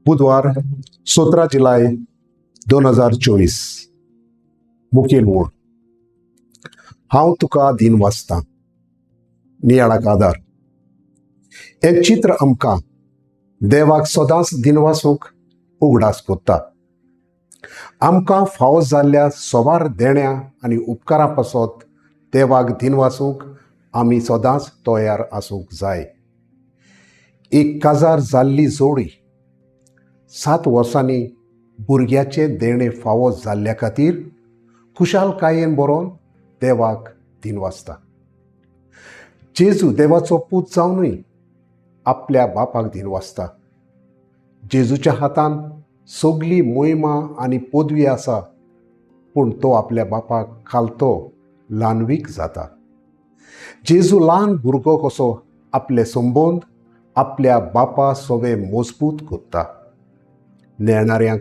बुधवार 17 जुलय 2024. मुखेल ओळ. हांव तुका दिन वाचतां. नियाळाक आदार. हें चित्र आमकां देवाक सदांच दिनवासूंक उगडास कोत्ता. आमकां फावो जाल्ल्या सोबार देण्या आनी उपकारां पासत देवाक दिनवासूंक आमी सदांच तयार आसूंक जाय. एक काजार जाल्ली जोडी 7 वर्सांनी भुरग्याचें देणें फावो जाल्ल्या खातीर खुशालकायेन बरोवन देवाक दिनवासता. जेजू देवाचो पूत जावनूय आपल्या बापाक दिनवासता. जेजूच्या हातान सगली मोहिमा आनी पदवी आसा, पूण तो आपल्या बापाक खालतो ल्हानवीक जाता. जेजू ल्हान भुरगो कसो आपले संबंद आपल्या बापा सोवे मजबूत कोत्ता. नेणाऱ्यांक,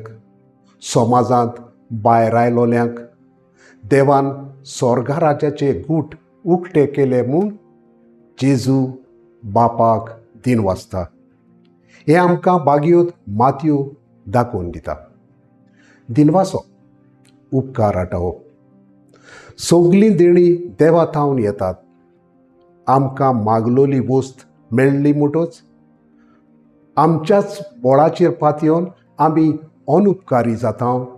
समाजांत भायर आयलोल्यांक देवान स्वर्गा राज्याचे गूट उक्ते केले म्हूण जेजू बापाक दिन वाचता. हें आमकां बागयोत मातयो दाखोवन दिता. दिनवासप, उपकार आटावप. सगलीं देणीं देवा थावन येतात. आमकां मागलोली वस्त मेळ्ळी म्हणटच आमच्याच बोळाचेर पातयेवन आमी अनुपकारी जाता.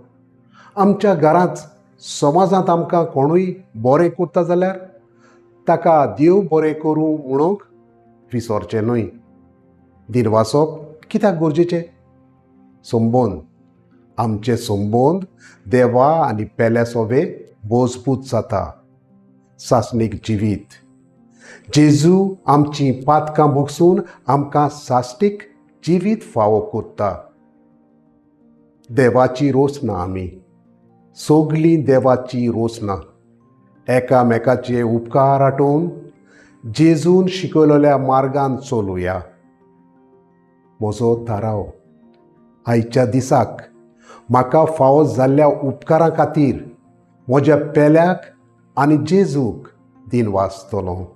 आमच्या घरांत, समाजांत आमकां कोणूय बरें करता जाल्यार ताका देव बरें करूं म्हणूंक विसरचें न्हय. दिनवासप कित्याक गरजेचें? संबंद. आमचे संबंद देवा आनी पेल्या सोवे मजबूत जाता. सासणीक जिवीत. जेजू आमचीं पातकां भोगसून आमकां साश्टीक जिवीत फावो कोत्ता. देवाची रोसना. आमी सगलीं देवाची रोसना. एकामेकाचे उपकार आटोवन जेजून शिकयलेल्या मार्गान चलुया. म्हजो थाराव. आयच्या दिसाक म्हाका फावो जाल्ल्या उपकारां खातीर म्हज्या पेल्याक आनी जेजूक दिनवासतलो.